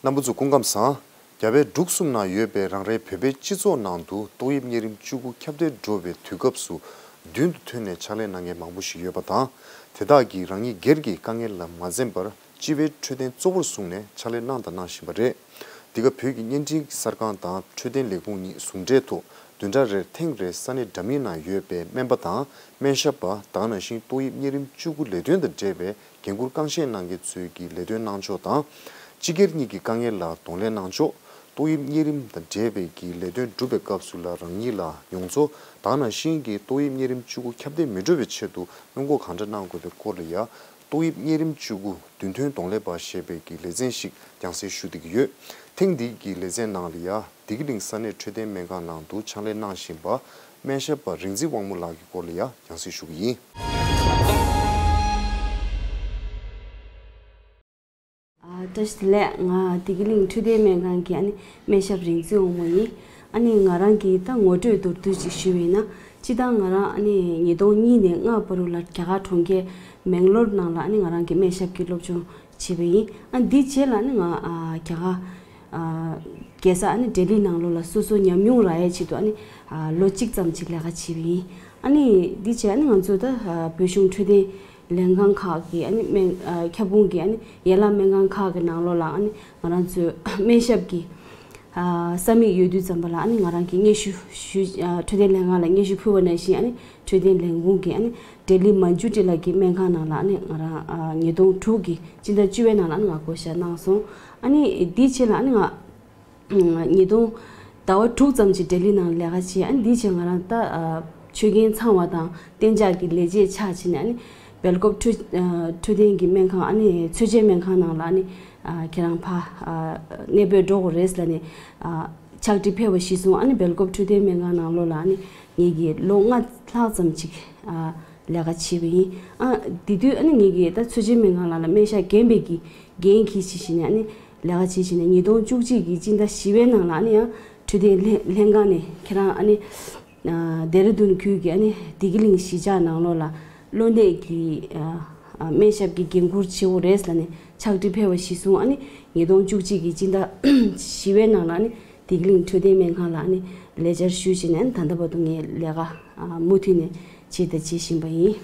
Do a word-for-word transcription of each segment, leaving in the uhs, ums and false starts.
རྣམ་པ་ཚོ་སྐུ་ཁམས་བཟང་། རྒྱ་བལ་འབྲུག་གསུམ་ནང་ཡོད་པའི་རང་རེའི་བོད་པའི་སྤྱི་ཚོགས་ནང་དུ་ཏོག་དབྱིབས་གཉན་རིམས་བཅུ་དགུ་ཁྱབ་གདལ་འགྲོ་བའི་དུས་སྐབས་སུ་མདུན་དུ་ཐོན་ནས་ཕྱག་ལས་གནང་མཁན་མང་པོ་ཞིག་ཡོད་པ་དང་། དེ་དག་གིས་རང་ཉིད་སྒེར་གྱི་དཀའ་ངལ་ལ་མ་འཛེམས་པར་སྤྱི་པའི་འཕྲོད་བསྟེན་གཙོ་བོར་བཟུང་ནས་ཕྱག་ལས་གནང་དང་གནང་བཞིན་པ་རེད། འདི་ག་བོད་ཀྱི་བརྙན་འཕྲིན་གསར་ཁང་དང་འཕྲོད་བསྟེན་ལས་ཁུངས་གཉིས་ཟུང་འབྲེལ་ཐོག་བདུན་ཕྲག་རེར་ཐེངས་རེ་ས་གནས་འདྲ་མིན་ནང་ཡོད་པའི་སྨན་པ་དང་སྨན་ཞབས་པ། ད་ག་ནང་བཞིན་ཏོག་དབྱིབས་གཉན་རིམས་བཅུ་དགུ་ལས་དོན་དང་འབྲེལ་བའི་འགན་འཁུར་རྐང་བཞེས་གནང་མཁན་ཚོས་ཀྱི་ལས་དོན་གནང་ཕྱོགས་དང་། སྤྱི་སྒེར་གཉིས་ཀྱི་དཀའ་ངལ་ལ་གདོང་ལེན་གནང་ཕྱོགས། ཏོག་དབྱིབས་གཉན་རིམས་དང་འབྲེལ་བའི་ཀྱི་ལས་དོན་སྒྲུབ་པའི་སྐབས་སུ་ལ་རང་ཉིད་ལ་མྱོང་ཚོར། ད་ག་ནང་བཞིན་གྱི་ཏོག་དབྱིབས་གཉན་རིམས་བཅུ་དགུ་ཁྱབ་གདལ་མི་འགྲོ་བའི་ཆེད་དུ་སྔོན་འགོག་གང་འདྲ་གནང་དགོས་པའི་སྐོར་ལ་ཡང་། ཏོག་དབྱིབས་གཉན་རིམས་བཅུ་དགུ་མདུན་ཐོན་གདོང་ལེན་པ་ཞེས་པའི་གི་ལེ་ཚན་ཞིག་རྒྱང་སྲིང་ཞུ་བསྡད་ཀྱི་ཡོད། ཐེངས་འདིའི་གི་ལེ་ཚན་ནང་ལ་ཡང་བདེ་སྐྱིད་གླིང་ས་གནས་འཕྲོད་བསྟེན་སྨན་ཁང་ནང་དུ་ཕྱག་ལས་གནང་བཞིན་པ་སྨན་ཞབས་པ་རིག་འཛིན་དབང་མོ་ལགས་ཀྱི་སྐོར་ལ་ཡང་རྒྱང་སྲིང་ཞུ་གི་ཡིན། ཨ། བཀྲ་ཤིས་བདེ་ལེགས། ང་བདེ་སྐྱིད་གླིང་འཕྲོད་བསྟེན་སྨན་ཁང་གི་ཨ་ནི་སྨན་ཞབས་རིག་འཛིན་དབང་མོ་ཡིན། ཨ་ནི་ང་རང་གི་ད་ངོ་སྤྲོད་མདོར་བསྡུས་ཅིག་ཞུས་པ་ཡིན་ན། སྤྱིར་བཏང་ང་རང་ཨ་ནི་ཉིས་སྟོང་གཉིས་ནས་ལྔ་བར་དུ་ལ་རྒྱ་གར་གྲོང་ཁྱེར་མེང་ལོར་ནང་ལ་ཨ་ནི་ང་རང་གི་སྨན་ཞབས་ཀྱི་སློབ་སྦྱོང་བྱས་པ་ཡིན། ཨ། འདི་རྗེས་ལ་ཨ་ནི་ང་ཨ་རྒྱ་གར་ཨ་རྒྱལ་ས་ཨ་ནི་ལྡི་ལི་ནང་ལོགས་ལ་སོ་སོ་ཉམས་མྱོང་རག་ཡའི་ཆེད་དུ་ཨ་ནི་ཨ་ལོ་གཅིག་ཙམ་ཅིག་ལས་ཀ་བྱས་པ་ཡིན། ཨ་ནི་འདི་བྱས་ཨ་ནི་ང་ཚོ་ད་ཨ་བོད་གཞུང་འཕྲོད་བསྟེན་ལྷན་ཁང་ཁག་གི་ཨ་ནི་སྨན་ཨ་ཁྱབ་ཁོངས་ཀྱི་ཨ་ནི་ཡན་ལག་སྨན་ཁང་ཁག་གི་ནང་ལོགས་ལ་ཨ་ནི་ང་རང་ཚོའི་སྨན་ཞབས་ཀྱི་ཨ་ས་མིག་ཡོད་དུས་ཙམ་པ་ལ་ཨ་ནི་ང་རང་གིས་སྙན་ཞུ་ཞུ་ཨ་འཕྲོད་བསྟེན་ལྷན་ཁང་ལ་སྙན་ཞུ་ཕུལ་བ་ནང་བཞིན། ཨ་ནི་འཕྲོད་བསྟེན་ལས་ཁུངས་ཀྱི་ཨ་ནི་ལྡི་ལི་མན་ཇུ་ཊི་ལ་གི་སྨན་ཁང་ནང་ལ་ཨ་ནི་ང་རང་ཨ་ཉིས་སྟོང་དྲུག་གི་སྤྱི་ཟླ་བཅུ་པའི་ནང་ལ་ཨ་ནི་ང་བསྐོ་བཞག་གནང་སོང་། ཨ་ནི་དེའི་རྗེས་ལ་ཨ་ནི་ང་ཉིས་སྟོང་ཟླ་བ་དྲུག་ཙམ་ཅིག་ལྡི་ལི་ནང་ལས་ཀ་བྱས། ཨ་ནི་དེའི་རྗེས་ང་རང་ད་ཨ་ཆོས་རྒྱལ་ཚང་བ་དང་གཏན་འཇགས་ཀྱི་ལས་བྱེད་ཆགས་བྱས་ནས། ཨ་ནི་སྦེལ་ཀོབ་འཕྲོད་ཨ་འཕྲོད་བསྟེན་གྱི་སྨན་ཁང་། ཨ་ནི་ཚོད་ཆེན་སྨན་ཁང་ནང་ལ་ཨ་ནི་ཨ་ཁྱེད་རང་ཕ་ཨ་གནས་སྤོས་འགྲོ་དགོས་རེད་ལབ་ནས་ཨ་ཕྱག་བྲིས་ཕེབས་པ་གཞིར་བཟུང་། ཨ་ནི་སྦེལ་ཀོབ་འཕྲོད་བསྟེན་སྨན་ཁང་ནང་ལོགས་ལ་ཨ་ནི་ངེད་ཀྱིས་ལོ་ལྔ་ལྷག་ཙམ་ཅིག་ཨ་ལས་ཀ་བྱས་པ་ཡིན། ཨ་དེ་དུས་ཨ་ནི་ངེད་ཀྱིས་ད་ཚོད་ཆེན་སྨན་ཁང་ལ་ལ་སྨན་ཞབས་རྒན་པའི་གི་འགན་འཁྱེར་བྱས་བྱས་ནས་ཨ་ནི་ལས་ཀ་བྱས་བྱས་ནས། ཉིས་སྟོང་བཅུ་གཅིག་གི་སྤྱི་ཟླ་བཞི་པའི་ནང་ལ་ཨ་ནི་ཡང་འཕྲོད་བསྟེན་ལྷན་ལྷན་ཁང་ནས་ཁྱེད་རང་ཨ་ནི་ཨ་ལྡེ་ར་ལྡུན་ཁུལ་གྱི་ཨ་ནི་བདེ་སྐྱིད་གླིང་གཞིས་ཆགས་ནང་ལོགས་ལ་གློ་ནད་ཀྱི་ཨ་ཨ་སྨན་ཞབས་ཀྱི་འགན་འཁུར་བྱེད་དགོས་རེད་ལབ་ནས་ཕྱག་བྲིས་ཕེབས་པ་གཞིར་བཟུང་། ཨ་ནི་ཉིས་སྟོང་བཅུ་གཅིག་གི་སྤྱི་ཟླ་བཞི་པའི་ནང་ལ་ཨ་ནི་བདེ་སྐྱིད་གླིང་འཕྲོད་བསྟེན་སྨན་ཁང་ལ་ཨ་ནི་ལས་བཅར་ཞུས་བྱས་ནས། ཨ་ནི་ད་ལྟ་བར་དུ་ངས་ལས་ཀ་ཨ་མུ་མཐུད་ནས་བྱས་དང་བྱེད་བཞིན་པ་ཡིན།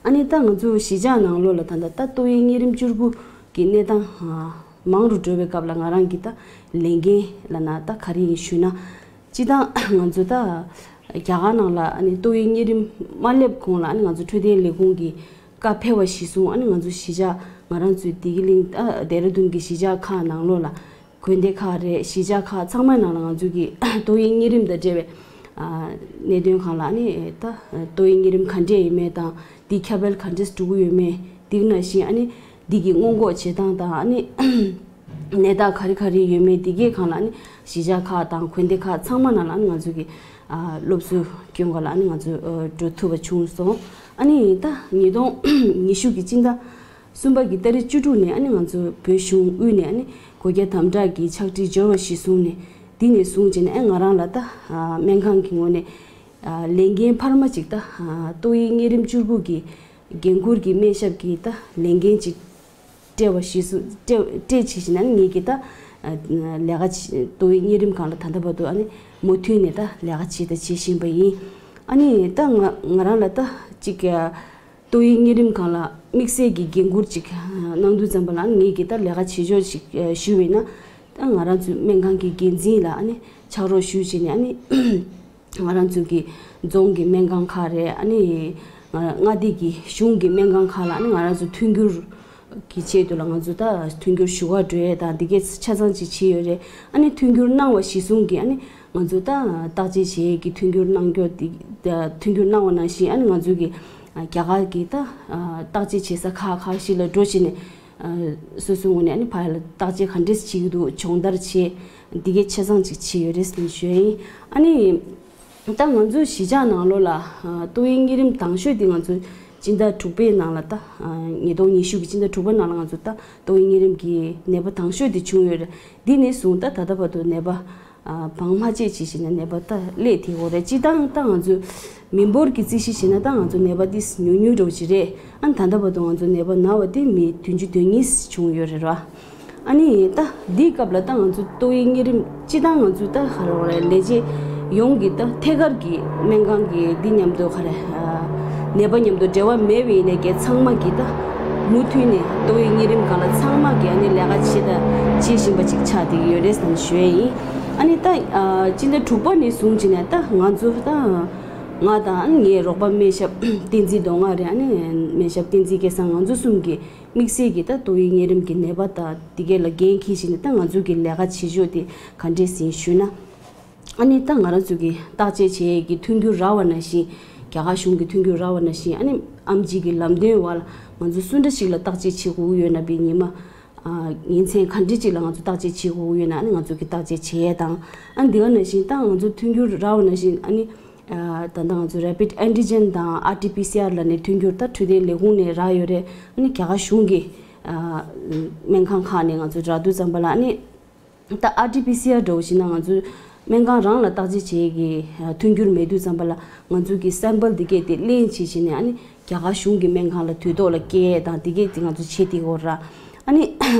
ཨ་ནི་ད་ང་ཚོ་གཞིས་ཆགས་ནང་ལོགས་ལ་ད་ལྟ་ད་ཏོག་དབྱིབས་གཉན་རིམས་བཅུ་དགུ་གི་གནས་སྟངས་ཨ་མང་རུ་འགྲོ་བའི་སྐབས་ལ་ང་རང་གི་ད་ལས་འགན་ལབ་ན་ད་ག་རེ་ཡིན་ཞུས་ན། སྤྱིར་བཏང་ང་ཚོ་ད་རྒྱ་གར་ནང་ལ་ཨ་ནི་ཏོག་དབྱིབས་གཉན་རིམས་མ་སླེབས་གོང་ལ་ཨ་ནི་ང་ཚོ་འཕྲོད་བསྟེན་ལས་ཁུངས་ཀྱི་བཀའ་ཕེབས་པ་གཞིར་བཟུང་། ཨ་ནི་ང་ཚོ་གཞིས་ཆགས་ང་རང་ཚོའི་བདེ་སྐྱིད་གླིང་ཨ་ལྡེ་ར་ལྡུན་གྱི་གཞིས་ཆགས་ཁག་ནང་ལོགས་ལ་དགོན་སྡེ་ཁག་རེད། གཞིས་ཆགས་ཁག་ཚང་མའི་ནང་ལ་ང་ཚོ་གི་ཏོག་དབྱིབས་གཉན་རིམས་དང་འབྲེལ་བའི་ཨ་གནད་དོན་སྒང་ལ་ཨ་ནི་ད་ཏོག་དབྱིབས་གཉན་རིམས་ག་འདྲས་ཡིན་མིན་དང་། འདི་ཁྱབ་སྤེལ་ག་འདྲས་འགྲོ་གི་ཡོད་མེད། འདི་ནང་བཞིན་ཨ་ནི་འདི་གི་སྔོན་འགོག་བྱེད་སྟངས་དང་། ཨ་ནི་ནད་རྟགས་ག་རེ་ག་རེ་ཡོད་མེད། འདི་གའི་སྒང་ལ་ཨ་ནི་གཞིས་ཆགས་ཁག་དང་དགོན་སྡེ་ཁག་ཚང་མ་ནང་ལ་ཨ་ནི་ང་ཚོ་གི་ཨ་སློབ་གསོ་སྐྱོན་ག་ལ་ཨ་ནི་ང་ཚོ་ཨ་འགྲོ་ཐུབ་པ་བྱུང་སོང་། ཨ་ནི་ད་ཉིས་སྟོང་ཉི་ཤུ་གི་སྤྱི་ཟླ་གསུམ་པ་གི་ཏ་རིག་བཅུ་དྲུག་ནས་ཨ་ནི་ང་ཚོ་བོད་གཞུང་དབུས་ནས་ཨ་ནི་སྒོ་རྒྱ་དམ་དྲག་གི་ཕྱག་བྲིས་འབྱོར་བ་གཞིར་བཟུང་ནས། འདི་ནས་བཟུང་བྱས་ནས་ཨ་ང་རང་ལ་ད་ཨ་སྨན་ཁང་གི་ངོས་ནས་ཨ་ལས་འགན་འཕར་མ་ཅིག་ད་ཨ་ཏོག་དབྱིབས་གཉན་རིམས་བཅུ་དགུ་གི་འགན་འཁུར་གྱི་སྨན་ཞབས་ཀྱི་ད་ལས་འགན་ཅིག་སྤྲད་པ་གཞིར་བཟུང་སྤྲད་སྤྲད་བྱས་བྱས་ནས་ཨ་ནི་ངེད་ཀྱིས་ད་ཨ་ལས་ཀ་བྱེད། ཏོག་དབྱིབས་གཉན་རིམས་སྒང་ལ་ད་ལྟ་བར་དུ་ཨ་ནི་མུ་མཐུད་ནས་ད་ལས་ཀ་བྱས་དང་བྱེད་བཞིན་པ་ཡིན། ཨ་ནི་ད་ང་ང་རང་ལ་ད་ཅིག་ཨ་ཏོག་དབྱིབས་གཉན་རིམས་སྒང་ལ་དམིགས་བསལ་གྱི་འགན་འཁུར་ཅིག་གནང་དུས་ཙམ་པ་ལ་ངེད་ཀྱིས་ད་ལས་ཀ་བྱེད་ཕྱོགས་ཤིག་ཞུས་པ་ཡིན་ན། ད་ང་རང་ཚོའི་སྨན་ཁང་གི་འགན་འཛིན་ལ་ཨ་ནི་ཕྱག་རོགས་ཞུས་བྱས་ནས། ཨ་ནི་ང་རང་ཚོའི་གི་རྫོང་གི་སྨན་ཁང་ཁག་རེད། ཨ་ནི་མངའ་སྡེ་གི་གཞུང་གི་སྨན་ཁང་ཁག་ལ་ཨ་ནི་ང་རང་ཚོ་མཐུན་འགྱུར་གྱི་ཆེད་དུ་ལ་ང་ཚོ་ད་མཐུན་འགྱུར་ཞུ་ག་འགྲོ་ཡས་དང་འདི་གས་ཆ་ཚང་ཅིག་བྱས་ཡོད་རེད། ཨ་ནི་མཐུན་འགྱུར་གནང་བ་གཞིར་བཟུང་གིས་ཨ་ནི་ང་ཚོ་ད་བརྟག་དཔྱད་བྱེད་ཡས་ཀྱི་མཐུན་འགྱུར་གནང་རྒྱུ་འདི་མཐུན་འགྱུར་གནང་བ་ནང་བཞིན། ཨ་ནི་ང་ཚོ་གི་རྒྱ་གར་གྱི་ད་བརྟག་དཔྱད་བྱེད་ས་ཁག་ཁག་ཞིག་ལ་འགྲོ་བྱས་ནས་སོ་སོའི་ངོས་ནས་ཨ་ནི་ཕར་ལ་བརྟག་དཔྱད་ག་འདྲས་བྱེད་ཀྱི་འདུག་སྦྱོང་བརྡར་བྱེད། འདི་གས་ཆ་ཚང་ཅིག་བྱས་ཡོད་རེད་ཟེར་ནས་ཞུ་ཡ་ཡིན། ཨ་ནི། ད་ང་ཚོའི་གཞིས་ཆགས་ནང་ལོགས་ལ་ཨ་ཏོག་དབྱིབས་གཉན་རིམས་དང་ཤོས་དེ་ང་ཚོ་སྤྱི་ཟླ་དྲུག་པའི་ནང་ལ་ད་ཨ་ཉིས་སྟོང་ཉི་ཤུ་གི་སྤྱི་ཟླ་དྲུག་པའི་ནང་ལ་ང་ཚོ་ད་ཏོག་དབྱིབས་གཉན་རིམས་ཀྱི་ནད་པ་དང་ཤོས་དེ་བྱུང་ཡོད་རེད། འདི་ནས་བཟུང་ད་ད་ལྟ་བར་དུ་ནད་པ་ཨ་བང་མ་བཅད་ཅིག་བྱས་ནས་ནད་པ་ད་སླེབས་བསྡད་ཡོད་རེད། སྤྱིར་བཏང་ད་ང་ཚོ་མི་འབོར་གྱི་རྩིས་གཞི་བྱས་ན་ད་ང་ཚོ་ནད་པ་འདི་ཉུང་ཉུང་འདྲ་བོ་ཅིག་རེད། ཨ་ད་ལྟ་བར་དུ་ང་ཚོ་ནད་པ་ན་བ་དེ་མི་བདུན་ཅུ་དོན་གཉིས་བྱུང་ཡོད་རེད་ར། ཨ་ནི་ད་འདིའི་སྐབས་ལ་ད་ང་ཚོ་ཏོག་དབྱིབས་གཉན་རིམས་སྤྱི་བཏང་ང་ཚོ་ད་ག་རེ་ལབ་དགོས་རེད། ལས་བྱེད་ཡོངས་ཀྱི་ད་ཐད་ཀར་གྱི་སྨན་ཁང་གི་འདི་མཉམ་དུ་ག་རེ་ནད་པ་མཉམ་དུ་འབྲེལ་བ་མེད་པའི་ཡིན་ནའི་གི་ཚང་མ་གི་ད་མུ་མཐུད་ནས་ཏོག་དབྱིབས་གཉན་རིམས་སྒང་ལ་ཚང་མ་གི་ཨ་ནི་ལས་ཀ་བྱེད་ད་བྱེད་བཞིན་པ་ཅིག་ཆགས་བསྡད་ཀྱི་ཡོད་རེད་ཟེར་ནས་ཞུ་ཡས་ཡིན། ཨ་ནི་ད་སྤྱི་ཟླ་དྲུག་པ་ནས་བཟུང་བྱས་ནས་ད་ང་ཚོ་ད་ང་དང་ངའི་རོགས་པ་སྨན་ཞབས་བསྟན་འཛིན་མདོ་སྔགས་རེད། ཨ་ནི་སྨན་ཞབས་བསྟན་འཛིན་སྐལ་བཟང་ང་ཚོ་གསུམ་གྱིས་དམིགས་བསལ་གྱི་ད་ཏོག་དབྱིབས་གཉན་རིམས་ཀྱི་ནད་པ་དང་དེ་གས་ལ་འགན་འཁྱེར་བྱས་ནས་ད་ང་ཚོ་གི་ལས་ཀ་བྱེད་ཕྱོགས་དེ་ག་འདྲས་ཟིན་ཞུས་ན། ཨ་ནི་ད་ང་རང་ཚོ་གི་བརྟག་དཔྱད་བྱེད་ཡས་ཀྱི་མཐུན་འགྱུར་རག་པ་ནང་བཞིན། རྒྱ་གར་གཞུང་གི་མཐུན་འགྱུར་རག་པ་ནང་བཞིན། ཨ་ནི་ཨེམ་ཆི་གི་ལམ་སྟོན་འོག་ལ་ང་ཚོ་སུ་འདྲ་ཞིག་ལ་བརྟག་དཔྱད་བྱེད་དགོས་ཀྱི་ཡོད་ན། པའི་ཉི་མ་ཉིན་མཚན་ག་འདྲས་ཅིག་ལ་ང་ཚོ་བརྟག་དཔྱད་བྱེད་དགོས་ཀྱི་ཡོད་ན། ཨ་ནི་ང་ཚོ་གི་བརྟག་དཔྱད་བྱེད་ཡས་དང་། ཨ་ནི་དེ་ག་ནང་བཞིན་ད་ང་ཚོ་མཐུན་འགྱུར་རག་པ་ནང་བཞིན། ཨ་ནི་ད་ལྟ་ང་ཚོ་Rapid Antigen་དང་R T P C R་ལབ་ནས་མཐུན་འགྱུར་ད་འཕྲོད་བསྟེན་ལས་ཁུངས་ནས་རག་ཡོད་རེད། ཨ་ནི་རྒྱ་གར་གཞུང་གི་སྨན་ཁང་ཁག་ནས་ང་ཚོ་རག་དུས་ཙམ་པ་ལ། ཨ་ནི་ད་R T P C R་འདྲ་བོ་ཞིག་ན་ང་ཚོ་སྨན་ཁང་རང་ལ་བརྟག་དཔྱད་བྱེད་ཀྱི་མཐུན་འགྱུར་མེད་དུས་ཙམ་པ་ལ། ང་ཚོ་གི་sample་འདི་གས་དེ་ལེན་བྱེད་བྱས་ནས། ཨ་ནི་རྒྱ་གར་གཞུང་གི་སྨན་ཁང་ལ་དུས་ཐོག་ལ་སྐྱེལ་ཡས་དང་དེ་གས་དེ་ང་ཚོ་བྱེད་བསྡད་ཡོད་ར། ཨ་ནི་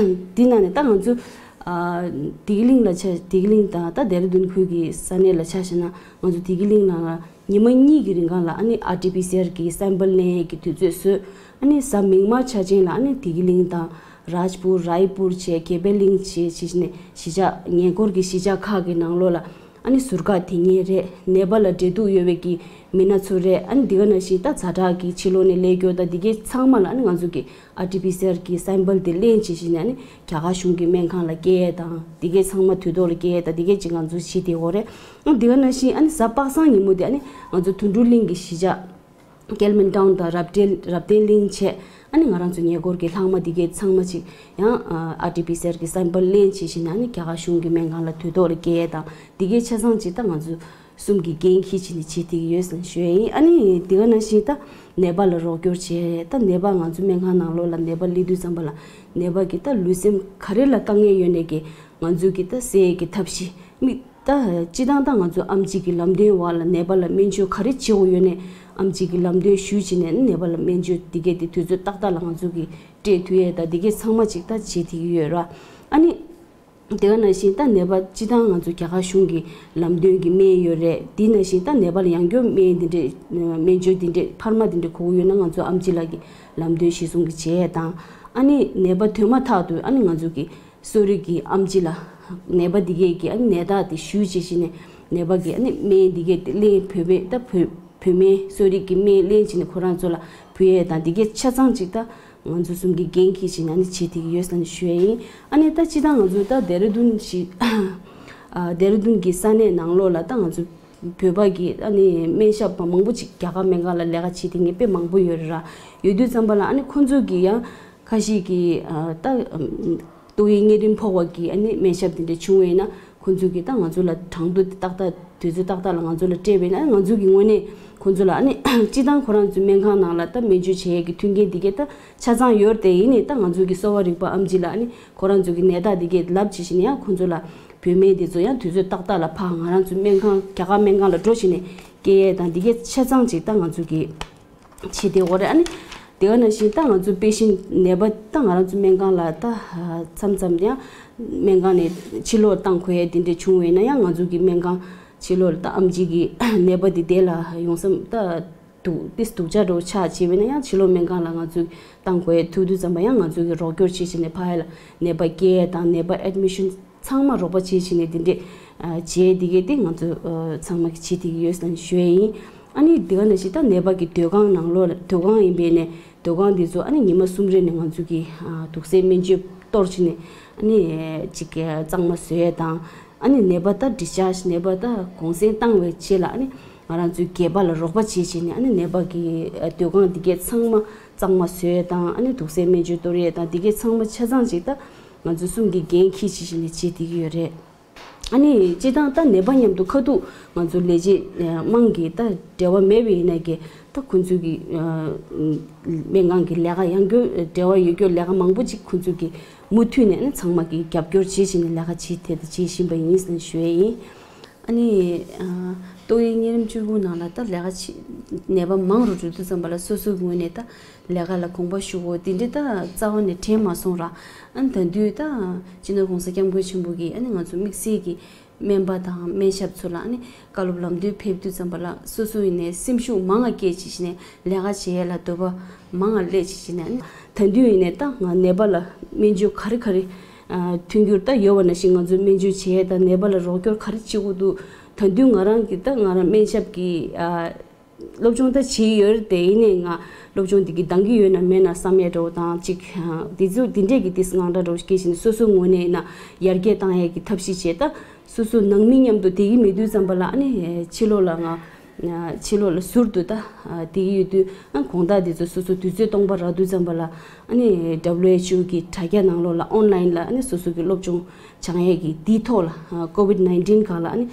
དེ་ནང་ནས་ད་ང་ཚོ་ཨ་བདེ་སྐྱིད་གླིང་ལ་ཆ། བདེ་སྐྱིད་གླིང་དང་ད་ལྡེ་ར་ལྡུན་ཁུལ་གྱི་ས་གནས་ལ་ཆ་བཞག་ན། ང་ཚོ་བདེ་སྐྱིད་གླིང་ནང་ལ་ཉི་མ་གཉིས་ཀྱི་རིང་གང་ལ་ཨ་ནི་R T P C R་གི་sample་ལེན་ཡས་ཀྱི་དུས་ཚོད་བཟོས། ཨ་ནི་གཟའ་མིག་དམར་ཆ་ཅན་ལ་ཨ་ནི་བདེ་སྐྱིད་གླིང་དང་རཱཇ་པུར། རཱའི་པུར་བྱས། ཀེ་པེ་ལིང་བྱས་བྱས་ནས་གཞིས་ཆགས། ཉེ་འཁོར་གྱི་གཞིས་ཆགས་ཁག་གི་ནང་ལོགས་ལ་ཨ་ནི་ཟུར་བཀག་དེ་སྔོན་རེད། ནད་པ་ལ་འབྲེལ་གཏུག་ཡོད་པའི་གི་མི་སྣ་ཚོ་རེད། ཨ་ནི་དེ་ག་ནང་བཞིན་ད་ཛ་དྲག་གི་ཕྱི་ལོགས་ནས་སླེབས་རྒྱུ་དང་དེ་གས་ཚང་མ་ལ་ཨ་ནི་ང་ཚོ་གི་R T P C R་གི་sample་དེ་ལེན་བྱས་བྱས་ནས། ཨ་ནི་རྒྱ་གར་གཞུང་གི་སྨན་ཁང་ལ་སྐྱེལ་ཡས་དང་དེ་གས་ཚང་མ་དུས་ཐོག་ལ་སྐྱེལ་ཡས་དང་དེ་གས་ཅིག་ང་ཚོ་བྱེད་བསྡད་ཡོད་རེད། ཨ་དེ་ག་ནང་བཞིན་ཨ་ནི་གཟའ་པ་སངས་ཉིན་མོ་དེ་ཨ་ནི་ང་ཚོ་དོན་གྲུབ་གླིང་གི་གཞིས་ཆགས་ཀེལ་མན་ཊའུན་དང་རབ་བརྟན། རབ་བརྟན་གླིང་བྱས། ཨ་ནི་ང་རང་ཚོ་ཉེ་འཁོར་གྱི་ལྷག་མ་དེ་གས་ཚང་མ་ཅིག་ཡང་R T P C R་གི་sample་ལེན་བྱས་བྱས་ནས། ཨ་ནི་རྒྱ་གར་གཞུང་གི་སྨན་ཁང་ལ་དུས་ཐོག་ལ་སྐྱེལ་ཡས་དང་དེ་གས་ཆ་ཚང་ཅིག་ད་ང་ཚོ་གསུམ་གྱིས་འགན་འཁྱེར་བྱས་ནས་བྱེད་བསྡད་ཀྱི་ཡོད་ཟེར་ཞུ་ཡས་ཡིན། ཨ་ནི་དེ་ག་ནང་བཞིན་ད་ནད་པ་ལ་རོགས་སྐྱོར་བྱས། ད་ནད་པ་ང་ཚོ་སྨན་ཁང་ནང་ལོགས་ལ་ནད་པ་སླེབས་དུས་ཙམ་པ་ལ་ནད་པ་གི་ད་ལུས་སེམས་ག་རེ་ལ་དཀའ་ངལ་ཡོད་ནའི་གི་ང་ཚོ་གི་ད་སེལ་ཡས་ཀྱི་ཐབས་ཤེས་མི། ད་སྤྱིར་བཏང་ད་ང་ཚོ་ཨེམ་ཆི་གི་ལམ་སྟོན་འོག་ལ་ནད་པ་ལ་སྨན་བཅོས་ག་རེ་བྱེད་དགོས་ཡོད་ནའི་ཨེམ་ཆི་གི་ལམ་སྟོན་ཞུས་བྱས་ནས་ནད་པ་ལ་སྨན་བཅོས་འདི་གས་དེ་དུས་ཚོད་ཏག་ཏག་ལ་ང་ཚོ་གིས་སྤྲད་ཐུབ་ཡས་དང་འདི་གས་ཚང་མ་ཅིག་ད་བྱེད་བསྡད་ཀྱི་ཡོད་ར། ཨ་ནི་དེ་ག་ནང་བཞིན་ད་ནད་པ་སྤྱིར་བཏང་ང་ཚོ་རྒྱ་གར་གཞུང་གི་ལམ་སྟོན་གྱི་སྨན་ཡོད་རེད། དེ་ནང་བཞིན་ད་ནད་པ་ལ་ཡང་བསྐྱར་སྨན་འདི་འདྲས་སྨན་བཅོས་འདི་འདྲས་འཕར་མ་འདི་འདྲས་དགོས་ཀྱི་ཡོད་ན་ང་ཚོ་ཨེམ་ཆི་ལགས་ཀྱི་ལམ་སྟོན་གཞིར་བཟུང་གི་བྱེད་ཡས་དང་། ཨ་ནི་ནད་པ་ཐོན་མ་ཐག་ཏུ་ཨ་ནི་ང་ཚོ་གི་གསོ་རིག་གི་ཨེམ་ཆི་ལ་ནད་པ་འདི་གས་ཀྱི་ཨ་ནི་ནད་རྟགས་དེ་ཞུས་བྱས་བྱས་ནས་ནད་པ་གི་ཨ་ནི་སྨན་འདི་གས་དེ་ལེན། བོད་སྨན་ད་བོད་བོད་སྨན་གསོ་རིག་གི་སྨན་ལེན་བྱས་ནས་ཁོ་རང་ཚོ་ལ་ཕུལ་ཡས་དང་འདི་གས་ཆ་ཚང་ཅིག་ད་ང་ཚོ་གསུམ་གྱིས་འགན་འཁྱེར་བྱས་ནས་ཨ་ནི་བྱེད་བསྡད་ཀྱི་ཡོད་ཟེར་ནས་ཞུ་ཡས་ཡིན། ཨ་ནི་ད་སྤྱིར་བཏང་ང་ཚོ་ད་ལྡེ་ར་ལྡུན་ཞིག་ཨ་ལྡེ་ར་ལྡུན་གྱི་ས་གནས་ནང་ལོགས་ལ་ད་ང་ཚོ་བོད་པ་གི་ཨ་ནི་སྨན་ཞབས་པ་མང་པོ་ཅིག་རྒྱ་གར་སྨན་ཁང་ལ་ལས་ཀ་བྱེད་བསྡད་མཁན་དཔེ་མང་པོ་ཡོད་རེད་ར། ཡོད་དུས་ཙམ་པ་ལ་ཨ་ནི་ཁོང་ཚོ་གི་ཡང་ཁ་ཤས་ཀྱི་ཨ་ད་ཨམ་ཏོག་དབྱིབས་གཉན་རིམས་ཕོག་པ་གི་ཨ་ནི་སྨན་ཞབས་དེ་འདྲ་བྱུང་བ་ཡིན་ན་ཁོང་ཚོ་གི་ད་ང་ཚོ་ལ་གྲངས་ཐོ་དེ་ཏག་ཏག་དུས་ཚོད་ཏག་ཏག་ལ་ང་ཚོ་ལ་སྤྲད་པ་ཡིན་ན། ང་ཚོ་གི་ངོས་ནས་ཁོང་ཚོ་ལ་ཨ་ནི་སྤྱིར་བཏང་ཁོ་རང་ཚོའི་སྨན་ཁང་ནང་ལ་ད་སྨན་བཅོས་བྱེད་ཡས་ཀྱི་མཐུན་རྐྱེན་དེ་གས་ད་ཆ་ཚང་ཡོད་རེད་དེ། ཡིན་ནའི་ད་ང་ཚོ་གི་གསོ་བ་རིག་པ་ཨེམ་ཆི་ལ་ཨ་ནི་ཁོ་རང་ཚོ་གི་ནད་རྟགས་དེ་གས་ལབ་བྱས་བྱས་ནས་ཡང་ཁོང་ཚོ་ལ་བོད་སྨན་དེ་ཚོ་ཡང་དུས་ཚོད་ཏག་ཏག་ལ་ཕར་ང་རང་ཚོའི་སྨན་ཁང་རྒྱ་གར་སྨན་ཁང་ལ་འགྲོ་བྱས་ནས་སྐྱེལ་ཡས་དང་དེ་གས་ཆ་ཚང་ཅིག་ད་ང་ཚོ་གི་བྱེད་བསྡད་ཡོད་རེད། ཨ་ནི་དེ་ག་ནང་བཞིན་ད་ང་ཚོ་དཔེ་བཞིན་ནད་པ་ད་ང་རང་ཚོ་སྨན་ཁང་ལ་ད་མཚམས་མཚམས་ཡང་སྨན་ཁང་ནས་ཕྱིར་ལོག་བཏང་དགོས་ཡས་དེ་འདྲ་བྱུང་བ་ཡིན་ན་ཡང་། ང་ཚོ་གི་སྨན་ཁང་ཕྱི་ལོགས་ལ་ད་ཨེམ་ཆི་གི་ནད་པ་དེ་དེ་ལ་ཡོང་མཚམས་ད་སྡུག་ཏིས་སྡུག་ཅག་འདྲ་བོ་ཆགས་བྱས་པ་ཡིན་ན་ཡང་ཕྱི་ལོགས་སྨན་ཁང་ལ་ང་ཚོས་བཏང་དགོས་ཐུག་དུས་ཙམ་པ་ཡང་ང་ཚོ་གི་རོགས་སྐྱོར་བྱེད་བྱས་ནས་ཕར་ཡ་ལ་ནད་པ་སྐྱེལ་ཡས་དང་ནད་པ་ཨེཌ་མི་ཤན་ཚང་མ་རོགས་པ་བྱེད་བྱས་ནས་དེ་འདྲས་བྱས། དེ་གས་དེ་ང་ཚོ་ཚང་མ་གི་བྱེད་བསྡད་ཀྱི་ཡོད་ཟེར་ནས་ཞུ་ཡས་ཡིན། ཨ་ནི་དེ་ག་ནང་བཞིན་ད་ནད་པ་གི་སྡོད་ཁང་ནང་ལོགས་ལ་སྡོད་ཁང་ཡིན་པས་ནས་སྡོད་ཁང་དེ་ཚོ་ཨ་ནི་ཉི་མ་གསུམ་རེ་ནས་ང་ཚོ་གི་དུག་སེལ་སྨན་བཅོས་གཏོར་བྱས་ནས་ཨ་ནི་ཅིག་གཙང་མ་བཟོ་ཡས་དང་། ཨ་ནི་ནད་པ་ད་ཌིས་ཅཱརྗ་ནད་པ་ད་གུང་སེང་བཏང་བའི་རྗེས་ལ་ཨ་ནི་ང་རང་ཚོའི་སྒལ་པ་ལ་རོགས་པ་བྱེད་བྱས་ནས་ཨ་ནི་ནད་པ་གི་སྡོད་ཁང་འདི་གས་ཚང་མ་གཙང་མ་བཟོ་ཡས་དང་། ཨ་ནི་དུག་སེལ་སྨན་བཅོས་གཏོར་ཡས་དང་འདི་གས་ཚང་མ་ཆ་ཚང་ཅིག་ད་ང་ཚོ་གསུམ་གྱིས་འགན་འཁྱེར་བྱས་བྱས་ནས་བྱེད་བསྡད་ཀྱི་ཡོད་རེད། ཨ་ནི་སྤྱིར་བཏང་ད་ནད་པ་མཉམ་དུ་ཁ་ཐུག་ང་ཚོ་ལས་བྱེད་དམངས་ཀྱི་ད་འབྲེལ་བ་མེད་པ་ཡིན་ན་གི་ད་ཁོང་ཚོའི་གི་སྨན་ཁང་གི་ལས་ཀ་ཡང་སྐྱར་འབྲེལ་བ་ཡོད་སྐྱོར་ལས་ཀ་མང་པོ་ཅིག་ཁོང་ཚོའི་གི་མུ་མཐུད་ནས་ཨ་ནི་ཚང་མ་གི་རྒྱབ་སྐྱོར་བྱེད་བྱས་ནས་ལས་ཀ་བྱེད་ཐད་དུ་བྱེད་བཞིན་པ་ཡིན་ཟེར་ནས་ཞུ་ཡས་ཡིན། ཨ་ནི་ཨ་ ཏོག་དབྱིབས་གཉན་རིམས་བཅུ་དགུ་ནང་ལ་ད་ལས་ཀ་བྱེད་ནད་པ་མང་རུ་འགྲོ་དུས་ཙམ་པ་ལ་སོ་སོའི་ངོས་ནས་ད་ལས་ཀ་ལ་དགོངས་པ་ཞུ་དགོས་དེ་འདྲ་ད་རྩ་བ་ནས་དྲན་མ་སོང་ར། ཨ་ནི་ད་དུས་ད་སྤྱི་ནོར་༸གོང་ས་༸སྐྱབས་མགོན་ཆེན་པོ་གིས་ཨ་ནི་ང་ཚོ་དམིགས་བསལ་གྱི་སྨན་པ་དང་སྨན་ཞབས་ཚོ་ལ་ཨ་ནི་བཀའ་སློབ་ལམ་སྟོན་ཕེབས་དུས་ཙམ་པ་ལ་སོ་སོ་ཡིན་ནའི་སེམས་ཤུགས་མང་ང་བསྐྱེད་བྱས་བྱས་ནས་ལས་ཀ་བྱེད་ཡས་ལ་འདོད་པ་མང་ང་སླེབས་བྱས་བྱས་ནས་ཨ་ནི་ད་དུས་ཡིན་ནའི་ད་ང་ནད་པ་ལ་སྨན་བཅོས་ག་རེ་ག་རེ་ཨ་མཐུན་འགྱུར་ད་ཡོད་པ་ནང་བཞིན་ང་ཚོས་སྨན་བཅོས་བྱེད་ཡས་དང་ནད་པ་ལ་རོགས་སྐྱོར་ག་རེ་བྱེད་དགོས་འདུག་ད་དུས་ང་རང་གི་ད་ང་རང་སྨན་ཞབས་ཀྱི་ཨ་སློབ་སྦྱོང་ད་བྱེད་ཡོད་རེད་དེ་ཡིན་ནའི་ང་སློབ་སྦྱོང་འདི་གི་འདང་གི་ཡོད་ན་མེད་ན་བསམ་ཡས་འདྲ་བོ་དང་གཅིག་ཨ་དེ་ཚོ་དེ་འདྲས་ཀྱི་དེ་དངངས་སྐྲག་འདྲ་བོ་སྐྱེས་བྱས་ནས་སོ་སོའི་ངོས་ནས་ཡིན་ན་ཡར་རྒྱས་བཏང་ཡས་ཀྱི་ཐབས་ཤེས་བྱས་ད། སོ་སོ་ནང་མི་མཉམ་དུ་བསྡད་ཀྱི་མེད་དུས་ཙམ་པ་ལ་ཨ་ནི་ཕྱི་ལོགས་ལ་ང་ཕྱི་ལོགས་ལ་ཟུར་དུ་ད་བསྡད་ཀྱི་ཡོད་དུས་ཨ་དགོང་དག་དེ་ཚོ་སོ་སོ་དུས་ཚོད་སྟོང་པ་རག་དུས་ཙམ་པ་ལ་ཨ་ནི་W H O གི་དྲ་རྒྱ་ནང་ལོགས་ལ་ཨོན་ལན་ལ་ཨ་ནི་སོ་སོ་གི་སློབ་སྦྱོང་སྦྱང་ཡས་ཀྱི་དེའི་ཐོག་ལ་COVID nineteen སྒང་ལ་ཨ་ནི་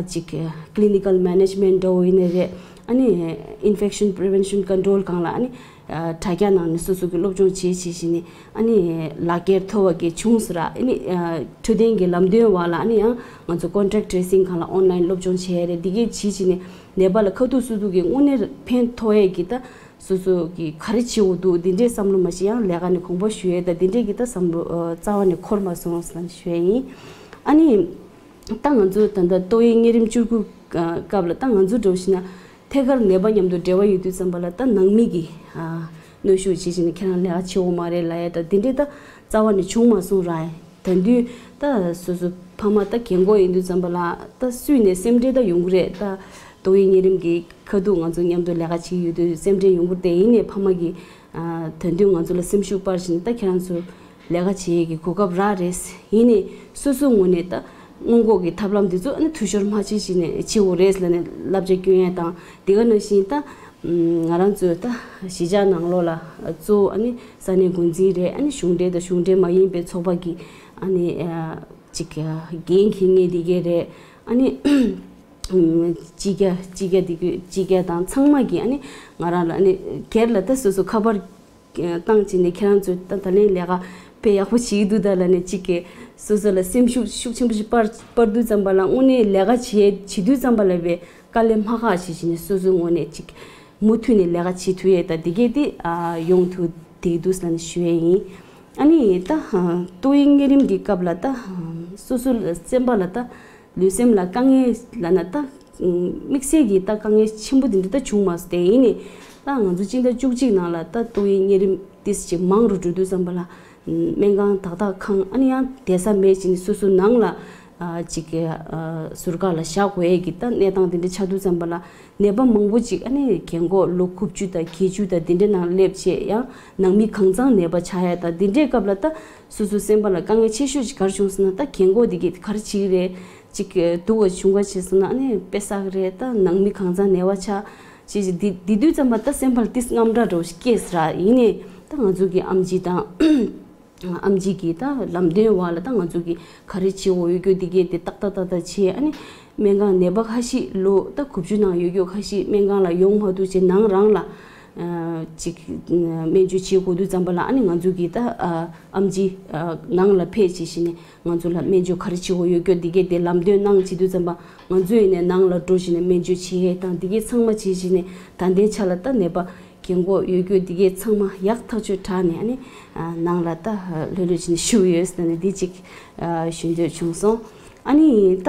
ཅིག་clinical management འདྲ་བོ་ཡིན་ནའི་རེད། ཨ་ནི་infection prevention control སྒང་ལ་ཨ་ནི་དྲ་རྒྱ་ནང་ནས་སོ་སོ་གི་སློབ་སྦྱོང་བྱེད་བྱེད་བཞིན་ནས་ཨ་ནི་ལག་འཁྱེར་ཐོབ་པ་གི་བྱུང་ཟེར་ཨ་ནི་འཕྲོད་བསྟེན་གྱི་ལམ་སྟོན་འོག་ལ་ཨ་ནི་ཡང་ང་ཚོ་contact tracing སྒང་ལ་online སློབ་སྦྱོང་བྱེད་ཡ་རེད། འདི་གས་བྱེད་བྱེད་ནས་ནད་པ་ལ་ཁ་ཐུག་སུ་ཐུག་གི་དངོས་གནས་ཕན་ཐོགས་ཡས་ཀྱི་ད་སོ་སོ་གི་ག་རེ་བྱེད་དགོས་འདུག་འདི་འདྲའི་བསམ་བློ་མ་ཞིག་ཡང་ལས་ཀ་ནས་དགོངས་པ་ཞུ་ཡས་ད་འདི་འདྲས་ཀྱི་ད་བསམ་བློ་རྩ་བ་ནས་འཁོར་མ་སོང་ཟེར་ཞུ་ཡས་ཡིན། ཨ་ནི། ད་ང་ཚོ་ད་ལྟ་ཏོག་དབྱིབས་གཉན་རིམས་བཅུ་དགུ་སྐབས་ལ་ད་ང་ཚོ་འགྲོ་བཞིན་ན་ཐད་ཀར་ནད་པ་མཉམ་དུ་འབྲེལ་བ་ཡོད་དུས་ཙམ་པ་ལ་ད་ནང་མི་གིས་གནོན་ཤུགས་བྱེད་བཞིན་ན་ཁྱེད་རང་ལས་ཀ་བྱེད་འོ་མ་རེད་ལབ་ཡ་ད་དེ་འདྲས་ད་རྩ་བ་ནས་བྱུང་མ་སོང་ར། ད་དུས་ད་སོ་སོ་ཕ་མ་ད་རྒན་གོག་ཡིན་དུས་ཙམ་པ་ལ་ད་སུས་ནས་སེམས་ཁྲལ་ད་ཡོང་གི་རེད། ད་ཏོག་དབྱིབས་གཉན་རིམས་ཀྱི་ཁ་ཐུག་ང་ཚོ་མཉམ་དུ་ལས་ཀ་བྱེད་ཀྱི་ཡོད་དུས་སེམས་ཁྲལ་ཡོང་གི་རེད། དེ་ཡིན་ནས་ཕ་མ་གིས་ད་དུས་ང་ཚོ་ལ་སེམས་ཤུགས་སྤར་བཞིན་ད་ཁྱེད་རང་ཚོ། ལས་ཀ་བྱེད་ཡས་ཀྱི་གོ་སྐབས་རག་རེད། ཡིན་ནའི་སོ་སོའི་ངོས་ནས་ད་སྔོན་འགོག་གི་ཐབས་ལམ་འདི་ཚོ་ཨ་ནི་འཐུས་ཤོར་མ་བྱེད་བྱས་ནས་བྱེད་དགོས་རེད་ལབ་ནས་བསླབ་བྱ་སྐྱོན་ཡས་དང་དེ་ག་ནང་བཞིན་ད་ང་རང་ཚོའི་ད་གཞིས་ཆགས་ནང་ལོགས་ལ་གཙོ་བོ་ཨ་ནི་ས་གནས་འགོ་འཛིན་རེད། ཨ་ནི་གཞུང་འབྲེལ་དང་གཞུང་འབྲེལ་མ་ཡིན་པའི་ཚོགས་པ་གི་ཨ་ནི་ཅིག་འགན་འཁྱེར་མཁན་དེ་གས་རེད། ཨ་ནི་སྤྱི་ཁྱབ་སྤྱི་ཁྱབ་དེ་གས་སྤྱི་ཁྱབ་དང་ཚང་མ་གི་ཨ་ནི་ང་རང་ལ་ཨ་ནི་སྒེར་ལ་ད་སོ་སོ་ཁ་པར། བཏང་བྱས་ནས་ཁྱེད་རང་ཚོས་ད་ད་ལན་ལས་ཀ་དཔེ་ཡག་པོ་བྱེད་ཀྱི་འདུག་ད་ལབ་ནས་གཅིག་གིས་སོ་སོ་ལ་སེམས་ཤུགས་ཤུགས་ཆེན་པོ་ཞིག་སྤར་སྤར་དུས་ཙམ་པ་ལ་དངོས་གནས་ལས་ཀ་བྱེད་བྱེད་དུས་ཙམ་པ་ལ་བས་དཀའ་ལས་མ་ཁག་བྱེད་བྱས་ནས་སོ་སོའི་ངོས་ནས་གཅིག་མུ་མཐུད་ནས་ལས་ཀ་བྱེད་ཐུབ་ཡས་ད་འདི་གས་དེ་ཡོང་ཐུབ་བསྡད་འདུག་ལབ་ནས་ཞུ་ཡས་ཡིན། ཨ་ནི་ད་ཏོག་དབྱིབས་གཉན་རིམས་ཀྱི་སྐབས་ལ་ད་སོ་སོ་ལ་སེམས་པ་ལ་ད། ལུས་སེམས་ལ་དཀའ་ངལ་ལབ་ན་ད་དམིགས་བསལ་གྱི་ད་དཀའ་ངལ་ཆེན་པོ་དེ་འདྲ་ད་བྱུང་མ་སོང་། དེ་ཡིན་ནའི་ད་ང་ཚོ་སྤྱི་ཟླ་བཅུ་གཅིག་ནང་ལ་ད་ཏོག་དབྱིབས་གཉན་རིམས་ཏོག་ཙམ་ཅིག་མང་རུ་འགྲོ་དུས་ཙམ་པ་ལ་སྨན་ཁང་བདག་སྟག་ཁང་ཨ་ནི་ཡང་བསྡད་ས་མེད་ཅིག་ནས་སོ་སོ་ནང་ལ་ཅིག་ཟུར་བཀག་ལ་བཞག་དགོས་ཡས་ཀྱི་ད་གནས་སྟངས་དེ་འདྲ་ཆགས་དུས་ཙམ་པ་ལ་ནད་པ་མང་པོ་ཅིག་ཨ་ནི་རྒན་གོག་ལོ་དགུ་བཅུ་དང་བརྒྱད་ཅུ་དང་དེ་འདྲའི་ནང་སླེབས་བྱས་ཡང་ནང་མི་གང་ཚང་ནད་པ་ཆགས་ཡས་ད་དེ་འདྲའི་སྐབས་ལ་ད་སོ་སོའི་སེམས་པ་ལ་དཀའ་ངལ་ཆེ་ཤོས་ཅིག་ག་རེ་བྱུང་ཟེར་ན་ད་རྒན་གོག་དེ་གས་ག་རེ་བྱེད་ཀྱི་རེད། ཅིག་སྡུག་པ་བྱུང་ག་བྱས་སོང་ན་ཨ་ནི་དཔེ་བསགས་རེད། ད་ནང་མི་གང་ཚང་ནད་པ་ཆགས་ཅིག་ཅིག་འདི་འདི་དུས་ཙམ་པ་ད་སེམས་པ་ལ་ཏིས་དངངས་སྐྲག་འདྲ་བོ་ཞིག་སྐྱེས་ཟེར། ཡིན་ནའི་ད་ང་ཚོ་གི་ཨམ་ཆི་དང་ཨམ་ཆི་གི་ད་ལམ་སྟོན་འོག་ལ་ད་ང་ཚོ་གི་ག་རེ་བྱེད་འོ་ཡོད་རྒྱུ་འདི་གས་དེ་ཏག་ཏག་ཏག་ཏག་བྱས། ཨ་ནི་སྨན་ཁང་ནད་པ་ཁ་ཤས་ལོ་ད་དགུ་བཅུ་ནང་ཡོད་རྒྱུ་ཁ་ཤས་སྨན་ཁང་ལ་ཡོང་མ་ཐུབ་བྱས་ནང་རང་ལ་ཅིག་སྨན་བཅོས་བྱེད་དགོས་དུས་ཙམ་པ་ལ་ཨ་ནི་ང་ཚོ་གི་ད་ཨམ་ཆི་ནང་ལ་ཕེབས་བྱས་བྱས་ནས། ང་ཚོ་ལ་སྨན་བཅོས་ག་རེ་བྱེད་དགོས་ཡོད་རྒྱུ་འདི་གས་དེ་ལམ་སྟོན་གནང་བྱེད་དུས་ཙམ་པ་ང་ཚོ་ཡིན་ནས་ནང་ལ་འགྲོ་བྱས་ནས་སྨན་བཅོས་བྱེད་ཡས་དང་འདི་གས་ཚང་མ་བྱེད་བྱས་ནས་ད་ལྟའི་ཆ་ལ་ད་ནད་པ་རྒན་གོག་ཡོད་རྒྱུ་འདི་གས་ཚང་མ་ཡག་ཐག་ཆོད་དྲགས་ནས་ཨ་ནི་ནང་ལ་ད་ལྷོད་ལྷོད་བྱས་ནས་བཞུགས་ཡོད་ཟེར་ནས་འདི་གཅིག་ཞུ་འདོད་བྱུང་སོང་། ཨ་ནི་ད་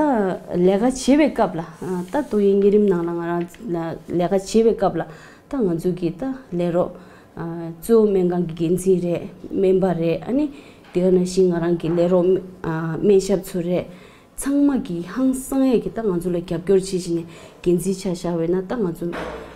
ལས་ཀ་བྱེད་པའི་སྐབས་ལ་ད་ཏོག་དབྱིབས་གཉན་རིམས་ནང་ལ་ང་རང་ལ་ལས་ཀ་བྱེད་པའི་སྐབས་ལ་ད་ང་ཚོ་གི་ད་ལས་རོགས་གཙོ་བོ་སྨན་ཁང་གི་འགན་འཛིན་རེད། སྨན་པ་རེད། ཨ་ནི་དེ་ག་ནང་བཞིན་ང་རང་གི་ལས་རོགས་སྨན་ཞབས་ཚོ་རེད། ཚང་མ་གིས་ཧང་སང་ཡས་ཀྱི་ད་ང་ཚོ་ལ་རྒྱབ་སྐྱོར་བྱེད་བཞིན་ནས་འགན་འཛིན་ཆ་བཞག་པས་ན་ད་ང་ཚོ་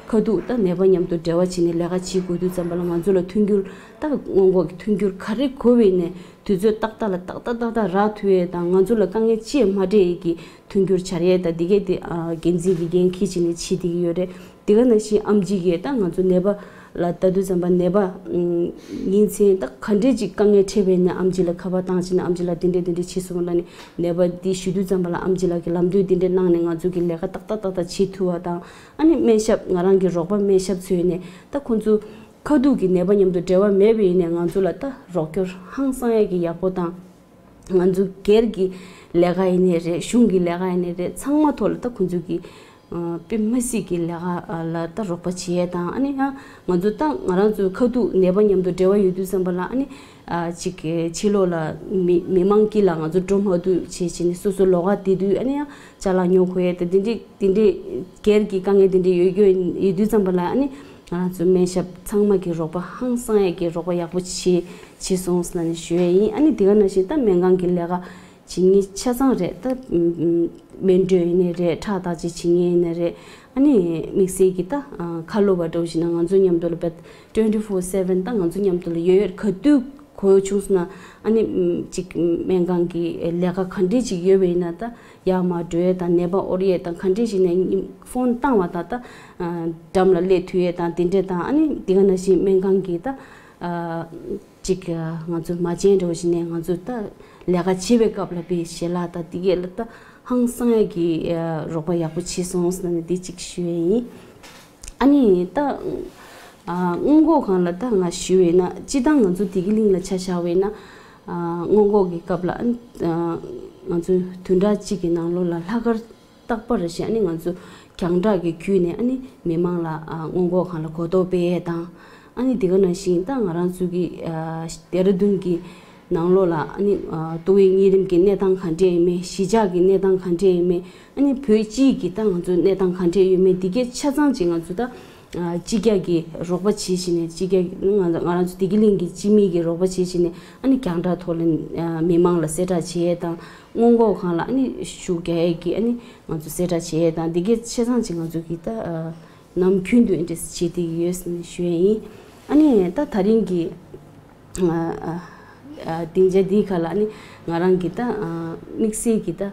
ཁ་ཐུག་ད་ནད་པ་མཉམ་དུ་འབྲེལ་བ་བྱས་ནས་ལས་ཀ་བྱེད་དགོས་དུས་ཙམ་པ་ལ་ང་ཚོ་ལ་མཐུན་འགྱུར་ད་སྔོན་འགོག་གི་མཐུན་འགྱུར་ག་རེ་དགོས་པ་ཡིན་ནའི་དུས་ཚོད་ཏག་ཏག་ལ་ཏག་ཏག་ཏག་ཏག་རག་ཐུབ་ཡས་དང་ང་ཚོ་ལ་དཀའ་ངལ་ཅི་ཡང་མ་འཕྲད་ཡས་ཀྱི་མཐུན་འགྱུར་བྱ་ཡས་ད་འདི་གས་དེ་འགན་འཛིན་གྱི་འགན་འཁྱེར་བྱས་ནས་བྱེད་བསྡད་ཀྱི་ཡོད་རེད། དེ་ག་ནང་བཞིན་ཨམ་ཆི་གིས་ད་ང་ཚོ་ནད་པ་ལ་ལྟ་དུས་ཙམ་པ་ནད་པ་ཉིན་མཚན་ད་ག་འདྲས་ཅིག་དཀའ་ངལ་འཕྲད་པས་ན་ཨམ་ཆི་ལ་ཁ་པར་བཏང་བྱས་ན་ཨམ་ཆི་ལ་དེ་འདྲས་དེ་འདྲས་བྱས་སོང་ལབ་ནས་ནད་པ་འདི་ཞུ་དུས་ཙམ་པ་ལ་ཨམ་ཆི་ལགས་ཀྱིས་ལམ་སྟོན་དེ་འདྲས་གནང་ནས་ང་ཚོ་གི་ལས་ཀ་ཏག་ཏག་ཏག་ཏག་བྱེད་ཐུབ་པ་དང་ཨ་ནི་སྨན་ཞབས་ང་རང་གི་རོགས་པ་སྨན་ཞབས་ཚོས་ནས་ད་ཁོང་ཚོ་ཁ་ཐུག་གི་ནད་པ་མཉམ་དུ་འབྲེལ་བ་མེད་པ་ཡིན་ནའི་ང་ཚོ་ལ་ད་རོགས་སྐྱོར་ཧང་སང་ཡས་ཀྱི་ཡག་པོ་དང་། ང་ཚོ་སྒེར་གྱི་ལས་ཀ་ཡིན་ནའི་རེད། གཞུང་གི་ལས་ཀ་ཡིན་ནའི་རེད། ཚང་མ་ཐོག་ལ་ད་ཁོང་ཚོ་གི་ དཔེ་མི་སྲིད་ཀྱི་ལས་ཀ་ལ་ད་རོགས་པ་བྱེད་ཡས་དང་། ཨ་ནི་ཡང་ང་ཚོ་ད་ང་རང་ཚོའི་ཁ་ཐུག་ནད་པ་མཉམ་དུ་འབྲེལ་བ་ཡོད་དུས་ཙམ་པ་ལ། ཨ་ནི་ཅིག་ཕྱི་ལོགས་ལ་མི་མི་མང་དཀྱིལ་ལ་ང་ཚོ་འགྲོ་མ་ཐུབ་བྱས་བྱས་ནས། སོ་སོ་ལོགས་ཀ་བསྡད་དུས། ཨ་ནི་ཡང་ཅ་ལག་ཉོ་དགོས་ཡས་དང་དེ་འདྲའི་དེ་འདྲའི་སྒེར་གྱི་དཀའ་ངལ་དེ་འདྲའི་ཡོད་ཡོད་ཡོད་དུས་ཙམ་པ་ལ། ཨ་ནི་ང་རང་ཚོ་སྨན་ཞབས་ཚང་མ་གིས་རོགས་པ་ཧང་སང་ཡས་ཀྱི་རོགས་པ་ཡག་པོ་བྱེད་བྱེད་སོང་ཟེར་ནས་ཞུ་ཡས་ཡིན། ཨ་ནི་དེ་ག་ནང་བཞིན་ད་སྨན་ཁང་གི་ལས་ཀ་བྱེད་མཁན་ཆ་ཚང་རེད། ད་ཨམ་ཨམ་སྨན་སྤྲོད་ཡིན་ནའི་རེད། ཁྲག་བརྟག་དཔྱད་བྱེད་མཁན་ཡིན་ནའི་རེད། ཨ་ནི་དམིགས་བསལ་གྱི་ད་ཨ་ཁ་ལོ་བ་འདྲ་བོ་ཞིག་ན་ང་ཚོ་མཉམ་དུ་ལ་བེད་twenty four seven ད་ང་ཚོ་མཉམ་དུ་ལ་ཡོད་ཡོད། ག་དུས་གོ་བྱུང་སོང་ན། ཨ་ནི་ཨམ་ཅིག་སྨན་ཁང་གི་ལས་ཀ་ག་འདྲས་ཅིག་ཡོད་པ་ཡིན་ན། ད་ཡར་མར་འགྲོ་ཡས་དང་ནད་པ་དབོར་ཡས་དང་། ག་འདྲས་ཞིག་ནས་ཕོན་བཏང་བ་དང་། ད་ཨ་འགྲམ་ལ་སླེབས་ཐུབ་ཡས་དང་དེ་འདྲས་དང་། ཨ་ནི་དེ་ག་ནང་བཞིན་སྨན་ཁང་གི་ད་ཨ་ཅིག་ང་ཚོ་མ་བྱན་འདྲ་བོ་ཞིག་ནས་ང་ཚོ་ད་ལས་ཀ་བྱེད་པའི་སྐབས་ལ་དཔེ་ཞལ་ལག་དང་དེ་གས་ལ་ད་ཧང་སང་ཡས་ཀྱི་རོགས་པ་ཡག་པོ་བྱས་སོང་ཟེར་ནས་དེ་གཅིག་ཞུ་ཡས་ཡིན། ཨ་ནི་ད་ཨ་སྔོན་འགོག་སྒང་ལ་ད་ང་ཞུ་བས་ན། སྤྱིར་བཏང་ང་ཚོ་བདེ་སྐྱིད་གླིང་ལ་ཆ་བཞག་པས་ན། ཨ་སྔོན་འགོག་གི་སྐབས་ལ། ཨ་ང་ཚོ་བདུན་ཕྲག་གཅིག་གི་ནང་ལོགས་ལ་ལྷག་དཀར་རྟག་པར་བཞིན། ཨ་ནི་ང་ཚོ་རྒྱང་བསྒྲགས་ཀྱི་བརྒྱུད་ནས། ཨ་ནི་མི་མང་ལ་ཨ་སྔོན་འགོག་སྒང་ལ་གོ་རྟོགས་སྤེལ་ཡས་དང་། ཨ་ནི་དེ་ག་ནང་བཞིན་ད་ང་རང་ཚོ་གི་ཨ་ལྡེ་ར་ལྡུན་གྱི་ནང་ལོགས་ལ། ཨ་ནི་ཨ་ཏོག་དབྱིབས་གཉན་རིམས་ཀྱི་གནས་སྟངས་ག་འདྲས་ཡིན་མིན། གཞིས་ཆགས་ཀྱི་གནས་སྟངས་ག་འདྲས་ཡིན་མིན། ཨ་ནི་བོད་སྤྱིའི་གི་ད་ང་ཚོ་གནས་སྟངས་ག་འདྲས་ཡོད་མེད་འདི་གའི་ཆ་ཚང་ཅིག་ང་ཚོ་ད་ཨ་སྤྱི་ཁྱབ་ཀྱི་རོགས་པ་བྱེད་བཞིན་ནས། སྤྱི་ཁྱབ་ང་ང་རང་ཚོ་བདེ་སྐྱིད་གླིང་གི་སྤྱི་མི་གི་རོགས་པ་བྱེད་བཞིན་ནས། ཨ་ནི་རྒྱང་བསྒྲགས་ཐོག་ལ་ཨ་མི་མང་ལ་གསལ་བསྒྲགས་བྱེད་ཡས་དང་། སྔོན་འགོག་སྒང་ལ་ཨ་ནི་ཤུགས་རྒྱག་ཡས་ཀྱི་ཨ་ནི་ང་ཚོ་གསལ་བསྒྲགས་བྱེད་ཡས་དང་། འདི་གའི་ཆ་ཚང་ཅིག་ང་ཚོ་གི་ད་ཨ་ནམ་རྒྱུན་དུ་ཨེ་འདྲས་བྱེད་བསྡད་ཀྱི་ཡོད་ཟེར་ནས་ཞུ་ཡས་ཡིན། ཨ་ནི་ད་ད་རིང་གི་ཨ་ཨ་ཨ་སྡིངས་ཆ་འདིའི་ཁ་ལ། ཨ་ནི་ང་རང་གི་ད་ཨ་དམིགས་བསལ་གྱི་ད་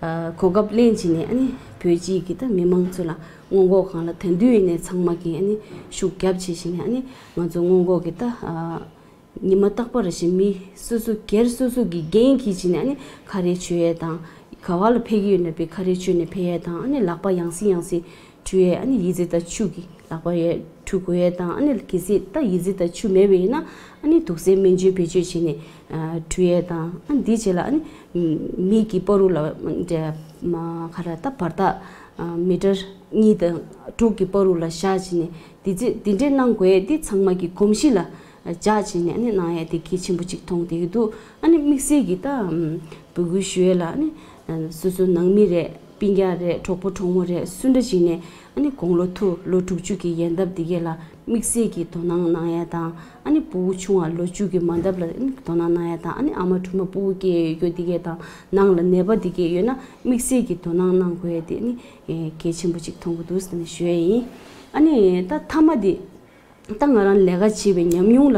ཨ་གོ་སྐབས་ལེན་བྱས་ནས། ཨ་ནི་བོད་སྤྱིའི་གི་ད་མི་མང་ཚོ་ལ་སྔོན་འགོག་སྒང་ལ་དེང་དུས་ཡིན་ནའི་ཚང་མ་གིས་ཨ་ནི་ཤུགས་རྒྱབ་བྱས་བྱས་ནས། ཨ་ནི་ང་ཚོ་སྔོན་འགོག་གི་ད་ཨ་ཉི་མ་རྟག་པར་བཞིན་མི་སོ་སོ་སྒེར་སོ་སོ་གི་འགན་འཁྱེར་བྱས་ནས། ཨ་ནི་ཁ་རས་མཆོད་ཡས་དང་། ག་བ་ལ་ཕེབས་ཀྱི་ཡོད་ན་དཔེ་ཁ་རས་མཆོད་ནས་ཕེབས་ཡས་དང་། ཨ་ནི་ལག་པ་ཡང་སེ་ཡང་སེ་འཁྲུ་ཡས། ཨ་ནི་ཡི་ཙི་དང་ཆུ་གི་ལག་པ་ཡས་འཁྲུ་དགོས་ཡས་དང་། ཨ་ནི་གལ་སྲིད་ད་ཡི་ཙི་དང་ཆུ་མེད་པ་ཡིན་ན། ཨ་ནི་དུག་སེལ་སྨན་བཅོས་བེད་སྤྱོད་བྱས་ནས་ཨ་འཁྲུ་ཡས་དང་། ཨ་ནི་དེའི་རྗེས་ལ་ཨ་ནི་མི་གི་བར་དུ་ལ་འདྲ་མ་ག་ར་ད་བར་ཐག་ཨ་མི་ཊར་གཉིས་དང་དྲུག་གི་བར་དུ་ལ་བཞག་བྱས་ནས། དེ་ཚེ་དེ་འདྲས་གནང་དགོས་ཡས་དེ་ཚང་མ་གི་གོམས་གཤིས་ལ་འཇགས་བྱས་ནས། ཨ་ནི་གནང་ཡས་དེ་གལ་ཆེན་པོ་གཅིག་མཐོང་བསྡད་ཀྱི་འདུག་ཨ་ནི་དམིགས་བསལ་གྱི་ད་ཨམ་འབོད་སྐུལ་ཞུ་ཡས་ལ། ཨ་ནི་ཨ་སོ་སོ་ནང་མི་རེད། སྤུན་ཀྱག་རེད། གྲོགས་པོ་གྲོགས་མོ་རེད། སུ་འདྲ་ཞིག་ནས་ཨ་ནི་དགུང་ལོ་མཐོ་ལོ་དྲུག་ཅུ་གི་ཡན་འདབ་འདི་གས་ལ་དམིགས་བསལ་གྱི་དོ་སྣང་གནང་ཡས་དང་། ཨ་ནི་ཕྲུ་གུ་ཆུང་བ་ལོ་བཅུ་གི་མ་འདབ་ལ་ཨ་ནི་དོ་སྣང་གནང་ཡས་དང་། ཨ་ནི་ཨ་མ་གྲོངས་མ་ཕྲུ་གུ་སྐྱེས་ཡོད་རྒྱུ་འདི་གས་དང་། ནང་ལ་ནད་པ་འདི་གས་ཡོད་ན་དམིགས་བསལ་གྱི་དོ་སྣང་གནང་དགོས་ཡས་དེ་ཨ་ནི་ཨེ་གལ་ཆེན་པོ་གཅིག་མཐོང་གི་འདུག་ཟེར་ནས་ཞུ་ཡས་ཡིན། ཨ་ནི་ད་མཐའ་མ་དེ། ད་ང་རང་ལས་ཀ་བྱེད་པའི་ཉམས་མྱོང་ལ་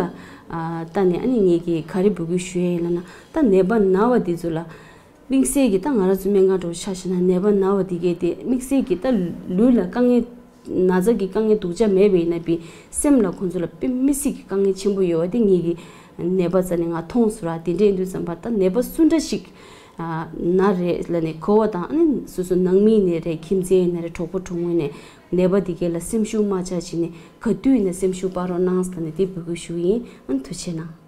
ཨ་ལྟ་ནས། ཨ་ནི་ངེད་ཀྱིས་ག་རེ་འབོད་སྐུལ་ཞུ་ཡས་ཡིན་ལབ་ན། ད་ནད་པ་ན་བ་དེ་ཚོ་ལ་དམིགས་བསལ་གྱི། ད་ང་རང་ཚོ་སྨན་ཁང་འདྲ་བོ་ཆ་བཞག་ན། ནད་པ་ན་བ་དེ་གས་དེ་དམིགས་བསལ་གྱི་ད་ལུས་ལ་དཀའ་ངལ་ན་ཚ་གི་དཀའ་ངལ་སྡུག་ཅག་མེད་པ་ཡིན་ན། དཔེ་སེམས་ལ་ཁོང་ཚོ་ལ་དཔེ་མི་སྲིད་ཀྱི་དཀའ་ངལ་ཆེན་པོ་ཡོད་པ་དེ་ངེད་ཀྱི་ནད་པ་རྩ་ནས་ང་མཐོང་སོང་ར། དེ་འདྲ་ཡིན་དུས་ཙམ་པ་ད་ནད་པ་སུ་འདྲ་ཞིག་ཨ་ན་རེད་ལབ་ནས་གོ་བ་དང་། ཨ་ནི་སོ་སོ་ནང་མི་ཡིན་ནའི་རེད། ཁྱིམ་མཚེས་ཡིན་ནའི་རེད། གྲོགས་པོ་གྲོགས་མོ་ཡིན་ནའི། ནད་པ་འདི་གས་ལ་སེམས་ཤུགས་མ་ཆག་བྱས་ནས་ག་དུས་ཡིན་ན་སེམས་ཤུགས་སྤར་རོགས་གནང་ཟེར་ནས་དེ་འབོད་སྐུལ་ཞུ་གི་ཡིན། ཨ་ནི་ཐུགས་རྗེ་གནང་།